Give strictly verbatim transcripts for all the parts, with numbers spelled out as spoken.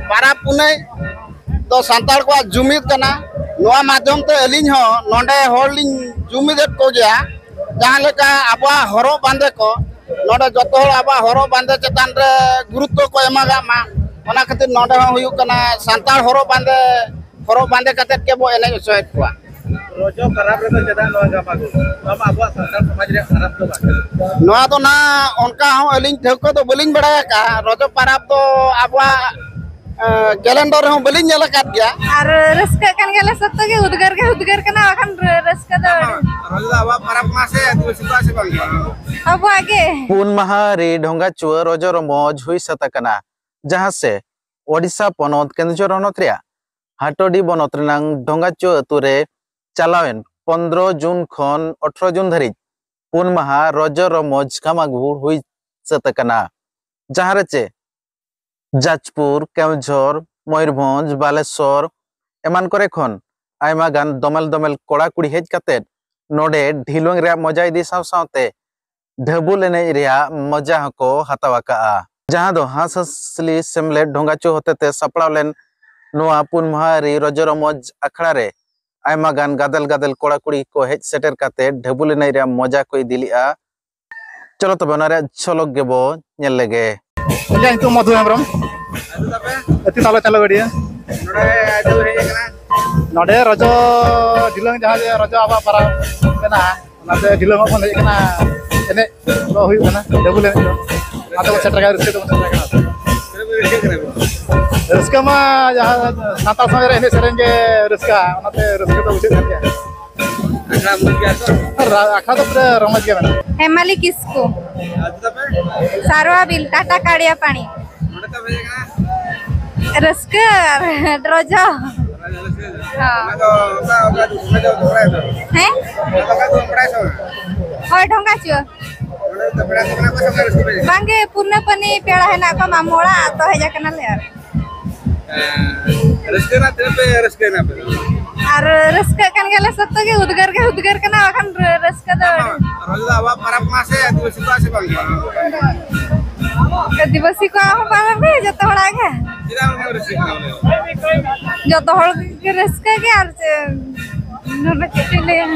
ᱯᱟᱨᱟᱵᱽ ᱯᱩᱱᱟᱹᱭ ᱫᱚ ᱥᱟᱱᱛᱟᱲ ᱠᱚᱣᱟᱜ ᱡᱩᱢᱤᱫ ᱠᱟᱱᱟ᱾ ᱱᱚᱣᱟ ᱢᱟᱫᱽᱫᱷᱚᱢ ᱛᱮ ᱟᱹᱞᱤᱧ ᱦᱚᱸ ᱱᱚᱰᱮ ᱦᱚᱲ ᱞᱤᱧ ᱡᱩᱢᱤᱫᱮᱫ ᱠᱚᱜᱮᱭᱟ᱾ ᱡᱟᱦᱟᱸ ᱞᱮᱠᱟ ᱟᱵᱚᱣᱟᱜ ᱦᱚᱨᱚᱜ ᱵᱟᱸᱫᱮ ᱠᱚ, ᱱᱚᱰᱮ ᱡᱚᱛᱚ ᱦᱚᱲ ᱟᱵᱚᱣᱟᱜ ᱦᱚᱨᱚᱜ ᱵᱟᱸᱫᱮ ᱪᱮᱛᱟᱱ ᱨᱮ ᱜᱩᱨᱩᱛᱛᱚ ᱠᱚ ᱮᱢᱟᱜᱟᱜ ᱢᱟ᱾ ᱚᱱᱟ ᱠᱷᱟᱹᱛᱤᱨ ᱱᱚᱰᱮ ᱦᱚᱸ ᱦᱩᱭᱩᱜ ᱠᱟᱱᱟ ᱥᱟᱱᱛᱟᱲ ᱦᱚᱨᱚᱜ ᱵᱟᱸᱫᱮ, ᱦᱚᱨᱚᱜ ᱵᱟᱸᱫᱮ ᱠᱟᱛᱮᱫ ᱜᱮᱵᱚ ᱮᱱᱮᱡ ᱦᱚᱪᱚᱭᱮᱫ ᱠᱚᱣᱟ᱾ ᱨᱚᱡᱚ ᱯᱟᱨᱟᱵᱽ ᱨᱮᱫᱚ ᱪᱮᱫᱟᱜ ᱱᱚᱣᱟ ᱜᱟᱯᱟ ᱠᱚ? ᱱᱚᱣᱟ ᱢᱟ ᱟᱵᱚᱣᱟᱜ ᱥᱟᱱᱛᱟᱲ ᱥᱚᱢᱟᱡᱽ ᱨᱮᱭᱟᱜ ᱯᱟᱨᱟᱵᱽ ᱫᱚ ᱵᱟᱝ ᱠᱟᱱᱟ᱾ ᱱᱚᱣᱟ ᱫᱚ ᱱᱟᱦᱟᱜ ᱚᱱᱠᱟ ᱦᱚᱸ ᱟᱹᱞᱤᱧ ᱴᱷᱟᱹᱣᱠᱟᱹ ᱫᱚ ᱵᱟᱹᱞᱤᱧ ᱵᱟᱲᱟᱭ ᱟᱠᱟᱫᱼᱟ᱾ ᱨᱚᱡᱚ ᱯᱟᱨᱟᱵᱽ ᱫᱚ ᱟᱵᱚᱣᱟᱜ, ᱮ, ᱠᱮᱞᱮᱱᱰᱟᱨ ᱨᱮᱦᱚᱸ ᱵᱟᱹᱞᱤᱧ ᱧᱮᱞ ᱟᱠᱟᱫ ᱜᱮᱭᱟ᱾ ᱟᱨ ᱨᱟᱹᱥᱠᱟᱹᱜ ᱠᱟᱱ ᱜᱮᱭᱟᱞᱮ, ᱥᱚᱛᱛᱚ ᱜᱮ ᱩᱫᱽᱜᱟᱹᱨ ᱜᱮ ᱩᱫᱽᱜᱟᱹᱨ ᱠᱟᱱᱟ, ᱵᱟᱠᱷᱟᱱ ᱨᱟᱹ-, ᱨᱟᱹᱥᱠᱟᱹ ᱫᱚ ᱟᱹᱰᱤ ᱨᱚᱡᱚ ᱫᱚ ᱟᱵᱚᱣᱟᱜ ᱯᱟᱨᱟᱵᱽ ᱠᱟᱱᱟ ᱥᱮ, ᱟᱹᱫᱤᱵᱟᱹᱥᱤ ᱠᱚᱣᱟᱜ ᱥᱮ ᱵᱟᱝ ᱠᱟᱱᱟ? ᱟᱵᱚᱣᱟᱜ ᱜᱮ᱾ ᱯᱩᱱ ᱢᱟᱦᱟ ᱨᱤ ᱰᱷᱚᱸᱜᱟ ᱪᱩᱣᱟᱹ ᱨᱚᱡᱚ ᱨᱚᱢᱚᱡᱽ ᱦᱩᱭ ᱥᱟᱹᱛ ᱟᱠᱟᱱᱟ, ᱡᱟᱦᱟᱸ ᱥᱮ ᱳᱰᱤᱥᱟ ᱯᱚᱱᱚᱛ ᱠᱮᱱᱫᱩᱡᱷᱚᱨ ᱦᱚᱱᱚᱛ ᱨᱮᱭᱟᱜ ᱦᱟᱴᱳᱰᱤ ᱵᱚᱱᱚᱛ ᱨᱮᱱᱟᱝ ᱰᱷᱚᱸᱜᱟᱪᱩ ᱟᱹᱛᱩ ᱨᱮ ᱪᱟᱞᱟᱣᱮᱱ ᱯᱚᱱᱫᱽᱨᱚ ᱡᱩᱱ ᱠᱷᱚᱱ ᱟᱴᱷᱨᱚ ᱡᱩᱱ ᱫᱷᱟᱹᱨᱤᱡ ᱯᱩᱱ ᱢᱟᱦᱟ ᱨᱚᱡᱚ ᱨᱚᱢᱚᱡᱽ ᱜᱷᱟᱢᱟᱜᱷᱩᱲ ᱦᱩᱭ ᱥᱟᱹᱛ ᱟᱠᱟᱱᱟ, ᱡᱟᱦᱟᱸ ᱨᱮ ᱪᱮ ᱡᱟᱡᱽᱯᱩᱨ, ᱠᱮᱣᱡᱷᱚᱨ, ᱢᱚᱭᱩᱨᱵᱷᱚᱸᱡᱽ, ᱵᱟᱞᱮᱥᱚᱨ ᱮᱢᱟᱱ ᱠᱚᱨᱮ ᱠᱷᱚᱱ ᱟᱭᱢᱟ ᱜᱟᱱ ᱫᱚᱢᱮᱞ ᱫᱚᱢᱮᱞ ᱠᱚᱲᱟ ᱠᱩᱲᱤ ᱦᱮᱡ ᱠᱟᱛᱮᱫ ᱱᱚᱰᱮ ᱰᱷᱤᱞᱣᱟᱹᱝ ᱨᱮᱭᱟᱜ ᱢᱚᱡᱟ ᱤᱫᱤ ᱥᱟᱶ ᱥᱟᱶᱛᱮ ᱰᱷᱟᱹᱵᱩᱞ ᱮᱱᱮᱡ ᱨᱮᱭᱟᱜ ᱢᱚᱡᱟ ᱦᱚᱸᱠᱚ ᱦᱟᱛᱟᱣ ᱟᱠᱟᱫᱼᱟ᱾ ᱡᱟᱦᱟᱸ ᱫᱚ ᱦᱟᱸᱥ ᱦᱟᱸᱥᱞᱤ ᱥᱮᱢᱞᱮᱫ ᱰᱷᱚᱸᱜᱟᱪᱩ ᱦᱚᱛᱮᱛᱮ ᱥᱟᱯᱲᱟᱣ ᱞᱮᱱ ᱱᱚᱣᱟ ᱯᱩᱱ ᱢᱟᱦᱟ ᱨᱤ ᱨᱚᱡᱚ ᱨᱚᱢᱚᱡᱽ ᱟᱠᱷᱲᱟ ᱨᱮ ᱟᱭᱢᱟ ᱜᱟᱱ ᱜᱟᱫᱮᱞ ᱜᱟᱫᱮᱞ ᱠᱚᱲᱟ ᱠᱩᱲᱤ ᱠᱚ ᱦᱮᱡ ᱥᱮᱴᱮᱨ ᱠᱟᱛᱮ ᱰᱷᱟᱹᱵᱩᱞ ᱮᱱᱮᱡ ᱨᱮᱭᱟᱜ ᱢᱚᱡᱟ ᱠᱚ ᱤᱫᱤ ᱞᱮᱫᱼᱟ᱾ ᱪᱚᱞᱚ ᱛᱚᱵᱮ ᱚᱱᱟ ᱨᱮᱭᱟᱜ ᱡᱷᱚᱞᱚᱠ ᱜᱮᱵᱚ ᱧᱮᱞ ᱞᱮᱜᱮ᱾ ᱤᱧᱟᱹᱜ ᱧᱩᱛᱩᱢ ᱢᱚᱫᱷᱩ ᱦᱮᱢᱵᱨᱚᱢ᱾ ᱟᱹᱛᱩ ᱛᱟᱞᱟ ᱪᱟᱞᱚ ᱜᱟᱹᱰᱤᱭᱟᱹ᱾ ᱱᱚᱰᱮ ᱨᱚᱡᱚ ᱰᱷᱤᱞᱟᱹᱝ, ᱡᱟᱦᱟᱸ ᱡᱮ ᱨᱚᱡᱚ ᱟᱵᱚᱣᱟᱜ ᱯᱟᱨᱟᱵᱽ ᱢᱮᱱᱟᱜᱼᱟ, ᱚᱱᱟᱛᱮ ᱰᱷᱤᱞᱟᱹᱝ ᱦᱚᱸ ᱵᱚᱱ ᱦᱮᱡ ᱟᱠᱟᱱᱟ, ᱮᱱᱮᱡ ᱫᱚ ᱦᱩᱭᱩᱜ ᱠᱟᱱᱟ, ᱰᱟᱹᱵᱩᱞ ᱮᱱᱮᱡ ᱫᱚ᱾ ᱚᱱᱟᱛᱮ ᱵᱚᱱ ᱥᱮᱴᱮᱨ ᱟᱠᱟᱱᱟ, ᱨᱟᱹᱥᱠᱟᱹ ᱛᱮᱵᱚᱱ ᱥᱮᱴᱮᱨ ᱟᱠᱟᱱᱟ᱾ ᱨᱟᱹᱥᱠᱟᱹ ᱢᱟ ᱡᱟᱦᱟᱸ ᱥᱟᱱᱛᱟᱲ ᱥᱚᱢᱟᱡᱽ ᱨᱮ ᱮᱱᱮᱡ ᱥᱮᱨᱮᱧ ᱜᱮ ᱨᱟᱹᱥᱠᱟᱹ, ᱚᱱᱟᱛᱮ ᱨᱟᱹᱥᱠᱟᱹ ᱫᱚ ᱵᱩᱡᱷᱟᱹᱜ ᱠᱟᱱ ᱜᱮᱭᱟ᱾ ᱟᱠᱷᱲᱟ ᱢᱚᱡᱽ ᱜᱮᱭᱟ ᱛᱚ? ᱨᱟ-, ᱟᱠᱷᱲᱟ ᱫᱚ ᱯᱩᱨᱟᱹ ᱨᱚᱢᱚᱡᱽ ᱜᱮ ᱢᱮᱱᱟᱜᱼᱟ᱾ ᱦᱮᱢᱟᱞᱤ ᱠᱤᱥᱠᱩ᱾ ᱟᱹᱛᱩ ᱛᱟᱯᱮ? ᱥᱟᱨᱣᱟ ᱵᱤᱞ, ᱴᱟᱴᱟ ᱠᱟᱲᱤᱭᱟ ᱯᱟᱲᱤ᱾ ᱱᱚᱰᱮ ᱛᱟᱯᱮ ᱦᱮᱡ ᱟᱠᱟᱱᱟ? ᱨᱟᱹᱥᱠᱟᱹ ᱟᱨ ᱨᱚᱡᱚ᱾ ᱨᱚᱡᱚ ᱨᱟᱹᱥᱠᱟᱹ? ᱦᱚᱸ᱾ ᱚᱱᱟ ᱫᱚ ᱚᱠᱟ, ᱚᱠᱟ ᱟᱹᱛᱩ? ᱚᱠᱟ ᱟᱹᱛᱩ ᱵᱟᱲᱟᱭ ᱫᱚ? ᱦᱮᱸ? ᱚᱱᱟ ᱫᱚ ᱚᱠᱟ ᱟᱹᱛᱩ ᱵᱟᱲᱟᱭ ᱥᱮ ᱵᱟᱝ? ᱦᱳᱭ, ᱰᱷᱚᱸᱜᱟ ᱪᱩᱣᱟᱹ᱾ ᱱᱚᱰᱮ ᱫᱚ ᱯᱮᱲᱟ ᱠᱚ ᱢᱮᱱᱟᱜ ᱠᱚᱣᱟ ᱥᱮ ᱵᱟᱝ? ᱨᱟᱹᱥᱠᱟᱹ ᱯᱮ ᱦᱮᱡ ᱟᱠᱟᱱᱟ? ᱵᱟᱝᱜᱮ, ᱯᱩᱨᱱᱟᱹ ᱯᱟᱹᱱᱤ ᱯᱮᱲᱟ ᱦᱮᱱᱟᱜ ᱠᱚᱣᱟ, ᱢᱟᱢᱚ ᱚᱲᱟᱜ, ᱛᱚ ᱦᱮᱡ ᱟᱠᱟᱱᱟᱞᱮ ᱟᱨ᱾ ᱦᱮᱸ, ᱨᱟᱹᱥᱠᱟᱹ ᱨᱮᱱᱟᱜ ᱛᱤᱱᱟᱹᱜ ᱯᱮ ᱨᱟᱹᱥᱠᱟᱹᱭᱮᱱᱟ ᱟᱯᱮ ᱫᱚ? ᱟᱨ ᱨᱟᱹᱥᱠᱟᱹᱜ ᱠᱟᱱ ᱜᱮᱭᱟᱞᱮ, ᱥᱚᱛᱛᱚ ᱜᱮ ᱩᱫᱽᱜᱟᱹᱨ ᱜᱮ ᱩᱫᱽᱜᱟᱹᱨ ᱠᱟᱱᱟ, ᱵᱟᱠᱷᱟᱱ ᱨᱟᱹ-, ᱨᱟᱹᱥᱠᱟᱹ ᱫᱚ ᱟᱹᱰᱤ᱾ ᱨᱚᱡᱚ ᱫᱚ ᱟᱵᱚᱣᱟᱜ ᱯᱟᱨᱟᱵᱽ ᱠᱟᱱᱟ ᱥᱮ ᱟᱹᱫᱤᱵᱟᱹᱥᱤ ᱠᱚᱣᱟᱜ ᱥᱮ ᱵᱟᱝ ᱠᱟᱱᱟ? ᱟᱹᱫᱤᱵᱟᱹᱥᱤ ᱠᱚᱣᱟᱜ ᱦᱚᱸ ᱯᱟᱨᱟᱵᱽ ᱜᱮ, ᱡᱚᱛᱚ ᱦᱚᱲᱟᱜ ᱜᱮ᱾ ᱪᱮᱫᱟᱜ ᱩᱱᱟᱹᱜ ᱡᱚᱛᱚ ᱦᱚᱲ ᱜᱮ ᱨᱟᱹᱥᱠᱟᱹ ᱜᱮ, ᱟᱨ ᱪᱮᱫ, ᱱᱚᱰᱮ ᱪᱮᱫ ᱯᱮ ᱞᱟᱹᱭᱟ?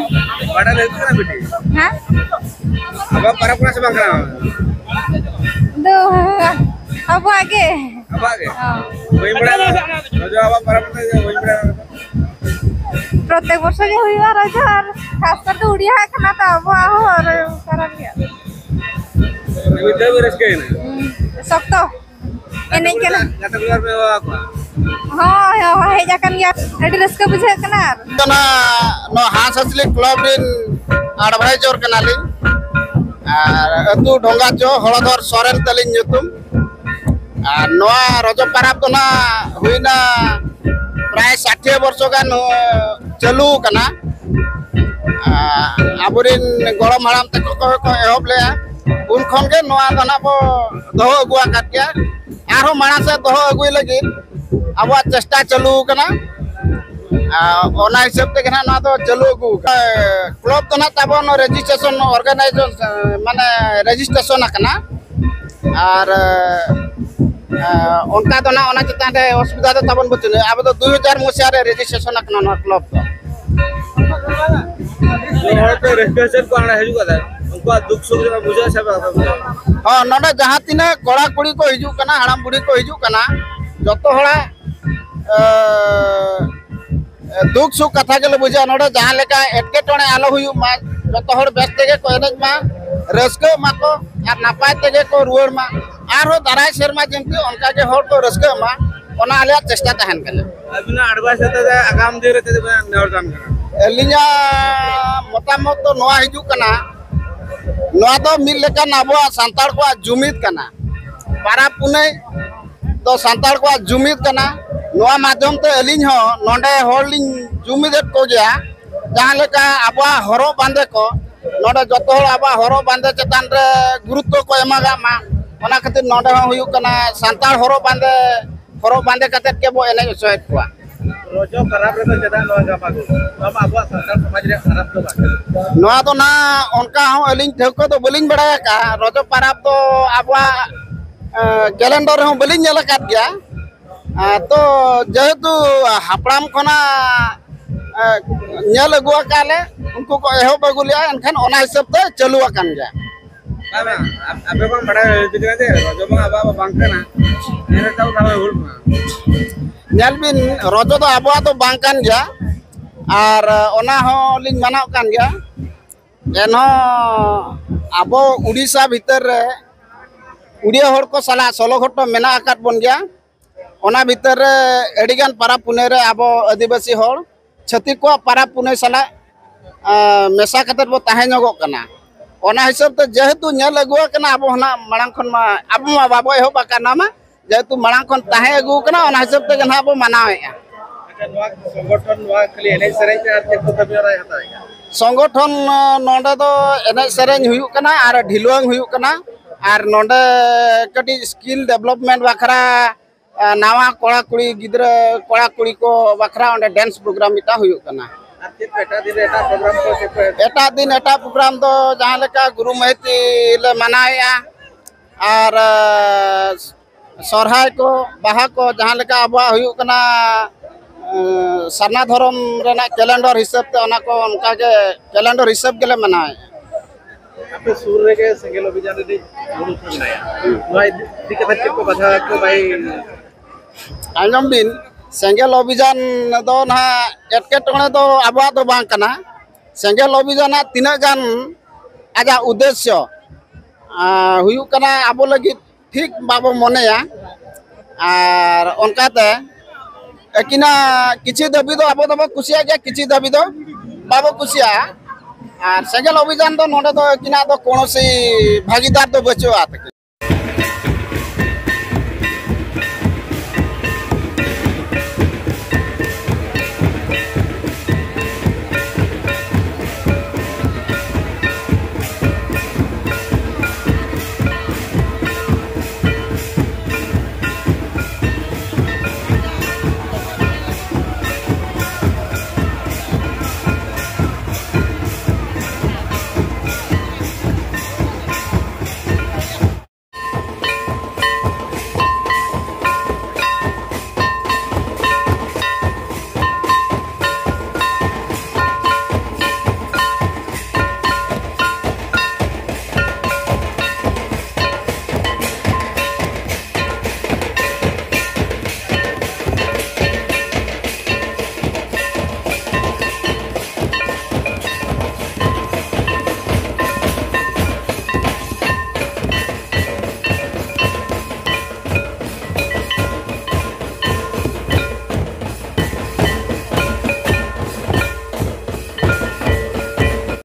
ᱚᱠᱟᱴᱟᱜ ᱨᱟᱹᱥᱠᱟᱹ ᱠᱟᱱᱟ ᱵᱤᱴᱤ? ᱦᱮᱸ? ᱟᱵᱚᱣᱟᱜ ᱯᱟᱨᱟᱵᱽ ᱠᱟᱱᱟ ᱥᱮ ᱵᱟᱝ ᱠᱟᱱᱟ? ᱫᱚ ᱟᱵᱚᱣᱟᱜ ᱜᱮ᱾ ᱟᱵᱚᱣᱟᱜ ᱜᱮ? ᱦᱚᱸ᱾ ᱦᱩᱭ ᱵᱟᱲᱟ ᱨᱚᱡᱚ ᱟᱵᱚᱣᱟᱜ ᱯᱟᱨᱟᱵᱽ ᱠᱟᱱᱟ, ᱦᱩᱭ ᱵᱟᱲᱟ᱾ ᱯᱨᱚᱛᱮᱠ ᱵᱚᱪᱷᱚᱨ ᱜᱮ ᱦᱩᱭᱩᱜᱼᱟ ᱨᱚᱡᱚ, ᱟᱨ ᱠᱷᱟᱥ ᱠᱟᱨᱛᱮ ᱩᱲᱤᱭᱟ ᱠᱟᱱᱟ ᱛᱚ, ᱟᱵᱚᱣᱟᱜ ᱦᱚᱸ ᱯᱟᱨᱟᱵᱽ ᱜᱮ᱾ ᱢᱤᱫ ᱫᱷᱟᱣ ᱵᱤᱱ ᱨᱟᱹᱥᱠᱟᱹᱭᱮᱱᱟ? ᱦᱩᱸ, ᱥᱚᱠᱛᱚ᱾ ᱮᱱᱮᱡ ᱠᱟᱱᱟ᱾ ᱜᱟᱛᱮ ᱠᱩᱲᱤ ᱯᱮ ᱦᱚᱦᱚ ᱟᱠᱚᱣᱟ? ᱦᱳᱭ, ᱦᱳᱭ, ᱦᱮᱡ ᱟᱠᱟᱱ ᱜᱮᱭᱟ᱾ ᱟᱹᱰᱤ ᱨᱟᱹᱥᱠᱟᱹ ᱵᱩᱡᱷᱟᱹᱜ ᱠᱟᱱᱟ᱾ ᱟᱨ ᱠᱟᱱᱟ, ᱱᱚᱣᱟ ᱦᱟᱸᱥ ᱦᱟᱸᱥᱞᱤ ᱠᱞᱟᱵᱽ ᱨᱮᱱ ᱟᱰᱵᱷᱟᱭᱡᱚᱨ ᱠᱟᱱᱟᱞᱤᱧ᱾ ᱟᱨ ᱟᱹᱛᱩ ᱰᱷᱚᱸᱜᱟᱪᱚ, ᱦᱚᱲᱚᱫᱷᱚᱨ ᱥᱚᱨᱮᱱ ᱛᱟᱹᱞᱤᱧ ᱧᱩᱛᱩᱢ᱾ ᱟᱨ ᱱᱚᱣᱟ ᱨᱚᱡᱚ ᱯᱟᱨᱟᱵᱽ ᱫᱚ ᱱᱟᱜ ᱦᱩᱭᱱᱟ ᱯᱨᱟᱭ ᱥᱟᱴᱷᱤᱭᱟᱹ ᱵᱚᱨᱥᱚ ᱜᱟᱱ, ᱦᱚ-, ᱪᱟᱹᱞᱩ ᱟᱠᱟᱱᱟ᱾ ᱟᱨ ᱟᱵᱚᱨᱮᱱ ᱜᱚᱲᱚᱢ ᱦᱟᱲᱟᱢ ᱛᱟᱠᱚ ᱠᱚ, ᱠᱚ ᱮᱦᱚᱵ ᱞᱮᱜᱼᱟ, ᱩᱱ ᱠᱷᱚᱱ ᱜᱮ ᱱᱚᱣᱟ ᱫᱚ ᱱᱟᱜ ᱵᱚ ᱫᱚᱦᱚ ᱟᱹᱜᱩ ᱟᱠᱟᱫ ᱜᱮᱭᱟ᱾ ᱟᱨᱦᱚᱸ ᱢᱟᱲᱟᱝ ᱥᱮᱫ ᱫᱚᱦᱚ ᱟᱹᱜᱩᱭ ᱞᱟᱹᱜᱤᱫ ᱟᱵᱚᱣᱟᱜ ᱪᱮᱥᱴᱟ ᱪᱟᱹᱞᱩ ᱟᱠᱟᱱᱟ᱾ ᱟᱨ ᱚᱱᱟ ᱦᱤᱥᱟᱹᱵ ᱛᱮᱜᱮ ᱱᱟᱜ ᱱᱚᱣᱟ ᱫᱚ ᱪᱟᱹᱞᱩ ᱟᱹᱜᱩ ᱟᱠᱟᱱᱟ᱾ ᱠᱞᱟᱵᱽ ᱫᱚ ᱱᱟᱜ ᱛᱟᱵᱚᱱ ᱨᱮᱡᱤᱥᱴᱨᱮᱥᱚᱱ ᱚᱨᱜᱟᱱᱟᱭᱡᱮᱥᱚᱱ, ᱢᱟᱱᱮ ᱨᱮᱡᱤᱥᱴᱨᱮᱥᱚᱱ ᱟᱠᱟᱱᱟ᱾ ᱟᱨ, ᱮ, ᱚᱱᱠᱟ ᱫᱚ ᱱᱟᱜ ᱚᱱᱟ ᱪᱮᱛᱟᱱ ᱨᱮ ᱚᱥᱩᱵᱤᱫᱷᱟ ᱫᱚ ᱛᱟᱵᱚᱱ ᱵᱟᱹᱪᱩᱜᱼᱟ᱾ ᱟᱵᱚ ᱫᱚ ᱫᱩ ᱦᱟᱡᱟᱨ ᱢᱚᱥᱤᱦᱟ ᱨᱮ ᱨᱮᱡᱤᱥᱴᱨᱮᱥᱚᱱ ᱟᱠᱟᱱᱟ ᱱᱚᱣᱟ ᱠᱞᱟᱵᱽ ᱫᱚ᱾ ᱡᱮ ᱦᱚᱲ ᱠᱚ ᱨᱟᱹᱥᱠᱟᱹ ᱥᱮᱫ ᱠᱚ ᱦᱟᱸᱰᱮ ᱦᱤᱡᱩᱜ ᱠᱟᱱᱟ, ᱩᱱᱠᱩᱣᱟᱜ ᱫᱩᱠ ᱥᱩᱠ ᱨᱮ ᱵᱩᱡᱷᱟᱹᱜᱼᱟ ᱥᱮ ᱵᱟᱠᱚ ᱵᱩᱡᱷᱟᱹᱣᱟ? ᱦᱚᱸ, ᱱᱚᱰᱮ ᱡᱟᱦᱟᱸ ᱛᱤᱱᱟᱹᱜ ᱠᱚᱲᱟ ᱠᱩᱲᱤ ᱠᱚ ᱦᱤᱡᱩᱜ ᱠᱟᱱᱟ, ᱦᱟᱲᱟᱢ ᱵᱩᱲᱦᱤ ᱠᱚ ᱦᱤᱡᱩᱜ ᱠᱟᱱᱟ, ᱡᱚᱛᱚ ᱦᱚᱲᱟᱜ, ᱮ, ᱫᱩᱠ ᱥᱩᱠ ᱠᱟᱛᱷᱟ ᱜᱮᱞᱮ ᱵᱩᱡᱷᱟᱹᱣᱟ᱾ ᱱᱚᱰᱮ ᱡᱟᱦᱟᱸ ᱞᱮᱠᱟ ᱮᱴᱠᱮᱴᱚᱬᱮ ᱟᱞᱚ ᱦᱩᱭᱩᱜ ᱢᱟ, ᱡᱚᱛᱚ ᱦᱚᱲ ᱵᱮᱥ ᱛᱮᱜᱮ ᱠᱚ ᱮᱱᱮᱡ ᱢᱟ, ᱨᱟᱹᱥᱠᱟᱹᱜ ᱢᱟᱠᱚ, ᱟᱨ ᱱᱟᱯᱟᱭ ᱛᱮᱜᱮ ᱠᱚ ᱨᱩᱣᱟᱹᱲ ᱢᱟ᱾ ᱟᱨᱦᱚᱸ ᱫᱟᱨᱟᱭ ᱥᱮᱨᱢᱟ ᱡᱮᱢᱛᱤ ᱚᱱᱠᱟ ᱜᱮ ᱦᱚᱲ ᱠᱚ ᱨᱟᱹᱥᱠᱟᱹᱜ ᱢᱟ, ᱚᱱᱟ ᱟᱞᱮᱭᱟᱜ ᱪᱮᱥᱴᱟ ᱛᱟᱦᱮᱱ ᱠᱟᱱᱟ᱾ ᱟᱹᱵᱤᱱᱟᱜ ᱟᱰᱵᱷᱟᱭᱤᱥ ᱦᱟᱛᱟᱣ ᱛᱮ ᱟᱜᱟᱢ ᱫᱤᱱ ᱨᱮ ᱪᱮᱫ ᱵᱮᱱ ᱱᱮᱦᱚᱨ ᱠᱟᱱ ᱠᱟᱱᱟ? ᱟᱹᱞᱤᱧᱟᱜ ᱢᱚᱛᱟᱢᱚᱛ ᱫᱚ ᱱᱚᱣᱟ ᱦᱤᱡᱩᱜ ᱠᱟᱱᱟ, ᱱᱚᱣᱟ ᱫᱚ ᱢᱤᱫ ᱞᱮᱠᱟᱱ ᱟᱵᱚᱣᱟᱜ ᱥᱟᱱᱛᱟᱲ ᱠᱚᱣᱟᱜ ᱡᱩᱢᱤᱫ ᱠᱟᱱᱟ᱾ ᱯᱟᱨᱟᱵᱽ ᱯᱩᱱᱟᱹᱭ ᱫᱚ ᱥᱟᱱᱛᱟᱲ ᱠᱚᱣᱟᱜ ᱡᱩᱢᱤᱫ ᱠᱟᱱᱟ᱾ ᱱᱚᱣᱟ ᱢᱟᱫᱽᱫᱷᱚᱢ ᱛᱮ ᱟᱹᱞᱤᱧ ᱦᱚᱸ ᱱᱚᱰᱮ ᱦᱚᱲ ᱞᱤᱧ ᱡᱩᱢᱤᱫᱮᱫ ᱠᱚᱜᱮᱭᱟ᱾ ᱡᱟᱦᱟᱸ ᱞᱮᱠᱟ ᱟᱵᱚᱣᱟᱜ ᱦᱚᱨᱚᱜ ᱵᱟᱸᱫᱮ ᱠᱚ, ᱱᱚᱰᱮ ᱡᱚᱛᱚ ᱦᱚᱲ ᱟᱵᱚᱣᱟᱜ ᱦᱚᱨᱚᱜ ᱵᱟᱸᱫᱮ ᱪᱮᱛᱟᱱ ᱨᱮ ᱜᱩᱨᱩᱛᱛᱚ ᱠᱚ ᱮᱢᱟᱜᱟᱜ ᱢᱟ, ᱚᱱᱟ ᱠᱷᱟᱹᱛᱤᱨ ᱱᱚᱰᱮ ᱦᱚᱸ ᱦᱩᱭᱩᱜ ᱠᱟᱱᱟ ᱥᱟᱱᱛᱟᱲ ᱦᱚᱨᱚᱜ ᱵᱟᱸᱫᱮ, ᱦᱚᱨᱚᱜ ᱵᱟᱸᱫᱮ ᱠᱟᱛᱮᱫ ᱜᱮᱵᱚ ᱮᱱᱮᱡ ᱦᱚᱪᱚᱭᱮᱫ ᱠᱚᱣᱟ᱾ ᱨᱚᱡᱚ ᱯᱟᱨᱟᱵᱽ ᱨᱮᱫᱚ ᱪᱮᱫᱟᱜ ᱱᱚᱣᱟ ᱜᱟᱯᱟ ᱠᱚ? ᱱᱚᱣᱟ ᱢᱟ ᱟᱵᱚᱣᱟᱜ ᱥᱟᱱᱛᱟᱲ ᱥᱚᱢᱟᱡᱽ ᱨᱮᱭᱟᱜ ᱯᱟᱨᱟᱵᱽ ᱫᱚ ᱵᱟᱝ ᱠᱟᱱᱟ᱾ ᱱᱚᱣᱟ ᱫᱚ ᱱᱟᱦᱟᱜ ᱚᱱᱠᱟ ᱦᱚᱸ ᱟᱹᱞᱤᱧ ᱴᱷᱟᱹᱣᱠᱟᱹ ᱫᱚ ᱵᱟᱹᱞᱤᱧ ᱵᱟᱲᱟᱭ ᱟᱠᱟᱫᱼᱟ᱾ ᱨᱚᱡᱚ ᱯᱟᱨᱟᱵᱽ ᱫᱚ ᱟᱵᱚᱣᱟᱜ, ᱮ, ᱠᱮᱞᱮᱱᱰᱚᱨ ᱨᱮᱦᱚᱸ ᱵᱟᱹᱞᱤᱧ ᱧᱮᱞ ᱟᱠᱟᱫ ᱜᱮᱭᱟ᱾ ᱟᱨ ᱛᱚ ᱡᱮᱦᱮᱛᱩ ᱦᱟᱯᱲᱟᱢ ᱠᱷᱚᱱᱟᱜ ᱧᱮᱞ ᱟᱹᱜᱩ ᱟᱠᱟᱫ ᱞᱮ, ᱩᱱᱠᱩ ᱠᱚ ᱮᱦᱚᱵ ᱟᱹᱜᱩ ᱞᱮᱜᱼᱟ, ᱮᱱᱠᱷᱟᱱ ᱚᱱᱟ ᱦᱤᱥᱟᱹᱵ ᱛᱮ ᱪᱟᱹᱞᱩ ᱟᱠᱟᱱ ᱜᱮᱭᱟ᱾ ᱟᱯᱮ ᱵᱟᱝ ᱵᱟᱲᱟᱭ ᱦᱩᱭ ᱠᱟᱱᱟ ᱡᱮ ᱨᱚᱡᱚ ᱢᱟ ᱟᱵᱚᱣᱟᱜ ᱵᱟᱝ ᱠᱟᱱᱟ, ᱮᱱ ᱨᱮᱦᱚᱸ ᱛᱟᱣ ᱦᱩᱞ ᱢᱟ᱾ ᱧᱮᱞ ᱵᱤᱱ, ᱨᱚᱡᱚ ᱫᱚ ᱟᱵᱚᱣᱟᱜ ᱫᱚ ᱵᱟᱝ ᱠᱟᱱ ᱜᱮᱭᱟ, ᱟᱨ ᱚᱱᱟ ᱦᱚᱸ ᱞᱤᱧ ᱢᱟᱱᱟᱣ ᱠᱟᱱ ᱜᱮᱭᱟ᱾ ᱮᱱᱦᱚᱸ ᱟᱵᱚ ᱩᱰᱤᱥᱟ ᱵᱷᱤᱛᱟᱹᱨ ᱨᱮ ᱩᱲᱤᱭᱟ ᱦᱚᱲ ᱠᱚ ᱥᱟᱞᱟᱜ ᱥᱚᱞᱚ ᱜᱷᱚᱴᱚ ᱢᱮᱱᱟᱜ ᱟᱠᱟᱫ ᱵᱚᱱ ᱜᱮᱭᱟ᱾ ᱚᱱᱟ ᱵᱷᱤᱛᱟᱹᱨ ᱨᱮ ᱟᱹᱰᱤᱜᱟᱱ ᱯᱟᱨᱟᱵᱽ ᱯᱩᱱᱟᱹᱭ ᱨᱮ ᱟᱵᱚ ᱟᱹᱫᱤᱵᱟᱹᱥᱤ ᱦᱚᱲ ᱪᱷᱟᱹᱛᱤᱠ ᱠᱚᱣᱟᱜ ᱯᱟᱨᱟᱵᱽ ᱯᱩᱱᱟᱹᱭ ᱥᱟᱞᱟᱜ ᱢᱮᱥᱟ ᱠᱟᱛᱮ ᱵᱚ ᱛᱟᱦᱮᱸ ᱧᱚᱜᱚᱜ ᱠᱟᱱᱟ᱾ ᱚᱱᱟ ᱦᱤᱥᱟᱹᱵ ᱛᱮ ᱡᱮᱦᱮᱛᱩ ᱧᱮᱞ ᱟᱹᱜᱩ ᱟᱠᱟᱱᱟ, ᱟᱵᱚ ᱦᱚᱸ ᱱᱟᱜ ᱢᱟᱲᱟᱝ ᱠᱷᱚᱱ ᱢᱟ ᱟᱵᱚ ᱢᱟ ᱵᱟᱵᱚ ᱮᱦᱚᱵ ᱟᱠᱟᱱᱟ ᱢᱟ, ᱡᱮᱦᱮᱛᱩ ᱢᱟᱲᱟᱝ ᱠᱷᱚᱱ ᱛᱟᱦᱮᱸ ᱟᱹᱜᱩ ᱟᱠᱟᱱᱟ, ᱚᱱᱟ ᱦᱤᱥᱟᱹᱵ ᱛᱮᱜᱮ ᱱᱟᱦᱟᱜ ᱵᱚ ᱢᱟᱱᱟᱣᱮᱫᱼᱟ᱾ ᱟᱪᱪᱷᱟ, ᱱᱚᱣᱟ ᱥᱚᱝᱜᱚᱴᱷᱚᱱ, ᱱᱚᱣᱟ ᱠᱷᱟᱹᱞᱤ ᱮᱱᱮᱡ ᱥᱮᱨᱮᱧ ᱛᱮ ᱟᱨ ᱪᱮᱫ ᱠᱚ ᱠᱟᱹᱢᱤ ᱦᱚᱨᱟᱭ ᱦᱟᱛᱟᱣᱮᱫᱼᱟ? ᱥᱚᱝᱜᱚᱴᱷᱚᱱ ᱱᱚᱰᱮ ᱫᱚ ᱮᱱᱮᱡ ᱥᱮᱨᱮᱧ ᱦᱩᱭᱩᱜ ᱠᱟᱱᱟ ᱟᱨ ᱰᱷᱤᱞᱣᱟᱹᱝ ᱦᱩᱭᱩᱜ ᱠᱟᱱᱟ, ᱟᱨ ᱱᱚᱰᱮ ᱠᱟᱹᱴᱤᱡ ᱥᱠᱤᱞ ᱰᱮᱵᱷᱞᱚᱯᱢᱮᱱᱴ ᱵᱟᱠᱷᱨᱟ ᱱᱟᱣᱟ ᱠᱚᱲᱟ ᱠᱩᱲᱤ ᱜᱤᱫᱽᱨᱟᱹ ᱠᱚᱲᱟ ᱠᱩᱲᱤ ᱠᱚ ᱵᱟᱠᱷᱨᱟ ᱚᱸᱰᱮ ᱰᱮᱱᱥ ᱯᱨᱳᱜᱨᱟᱢ ᱢᱤᱫᱴᱟᱝ ᱦᱩᱭᱩᱜ ᱠᱟᱱᱟ᱾ ᱟᱨ ᱪᱮᱫ ᱠᱚ ᱮᱴᱟᱜ ᱫᱤᱱ ᱨᱮ ᱮᱴᱟᱜ ᱯᱨᱳᱜᱨᱟᱢ ᱠᱚ ᱪᱮᱫ ᱠᱚ? ᱮᱴᱟᱜ ᱫᱤᱱ ᱮᱴᱟᱜ ᱯᱨᱳᱜᱨᱟᱢ ᱫᱚ ᱡᱟᱦᱟᱸ ᱞᱮᱠᱟ ᱜᱩᱨᱩ ᱢᱟᱹᱦᱤᱛᱤ ᱞᱮ ᱢᱟᱱᱟᱣᱮᱫᱼᱟ, ᱟᱨ ᱥᱚᱨᱦᱟᱭ ᱠᱚ, ᱵᱟᱦᱟ ᱠᱚ, ᱡᱟᱦᱟᱸ ᱞᱮᱠᱟ ᱟᱵᱚᱣᱟᱜ ᱦᱩᱭᱩᱜ ᱠᱟᱱᱟ ᱥᱟᱨᱱᱟ ᱫᱷᱚᱨᱚᱢ ᱨᱮᱱᱟᱜ ᱠᱮᱞᱮᱱᱰᱟᱨ ᱦᱤᱥᱟᱹᱵ ᱛᱮ, ᱚᱱᱟ ᱠᱚ ᱚᱱᱠᱟᱜᱮ ᱠᱮᱞᱮᱱᱰᱟᱨ ᱦᱤᱥᱟᱹᱵ ᱜᱮᱞᱮ ᱢᱟᱱᱟᱣᱮᱫᱼᱟ᱾ ᱟᱯᱮ ᱥᱩᱨ ᱨᱮᱜᱮ ᱥᱮᱸᱜᱮᱞ ᱚᱵᱷᱤᱡᱟᱱ ᱨᱤᱱᱤᱡ ᱜᱩᱨᱩ ᱠᱚ ᱢᱮᱱᱟᱭᱟ, ᱱᱚᱣᱟ ᱤᱫᱤ ᱠᱟᱛᱮ ᱪᱮᱫ ᱠᱚ ᱵᱟᱫᱷᱟ ᱠᱚ ᱵᱟᱭ? ᱟᱸᱡᱚᱢ ᱵᱤᱱ, ᱥᱮᱸᱜᱮᱞ ᱚᱵᱷᱤᱡᱟᱱ ᱫᱚ ᱱᱟᱦᱟᱜ ᱮᱴᱠᱮᱴᱚᱬᱮ ᱫᱚ ᱟᱵᱚᱣᱟᱜ ᱫᱚ ᱵᱟᱝ ᱠᱟᱱᱟ᱾ ᱥᱮᱸᱜᱮᱞ ᱚᱵᱷᱤᱡᱟᱱᱟᱜ ᱛᱤᱱᱟᱹᱜ ᱜᱟᱱ ᱟᱡᱟᱜ ᱩᱫᱽᱫᱮᱥᱥᱚ ᱦᱩᱭᱩᱜ ᱠᱟᱱᱟ ᱟᱵᱚ ᱞᱟᱹᱜᱤᱫ ᱴᱷᱤᱠ ᱵᱟᱵᱚ ᱢᱚᱱᱮᱭᱟ, ᱟᱨ ᱚᱱᱠᱟᱛᱮ ᱟᱹᱠᱤᱱᱟᱜ ᱠᱤᱪᱷᱩ ᱫᱟᱹᱵᱤ ᱫᱚ ᱟᱵᱚ ᱫᱚᱵᱚ ᱠᱩᱥᱤᱭᱟᱜ ᱜᱮᱭᱟ, ᱠᱤᱪᱷᱩ ᱫᱟᱹᱵᱤ ᱫᱚ ᱵᱟᱵᱚ ᱠᱩᱥᱤᱭᱟᱜᱼᱟ᱾ ᱟᱨ ᱥᱮᱸᱜᱮᱞ ᱚᱵᱷᱤᱡᱟᱱ ᱫᱚ ᱱᱚᱰᱮ ᱫᱚ ᱟᱹᱠᱤᱱᱟᱜ ᱫᱚ ᱠᱳᱱᱳ ᱥᱤ ᱵᱷᱟᱹᱜᱤᱫᱟᱨ ᱫᱚ ᱵᱟᱹᱪᱩᱜᱼᱟ ᱛᱟᱹᱠᱤᱱ᱾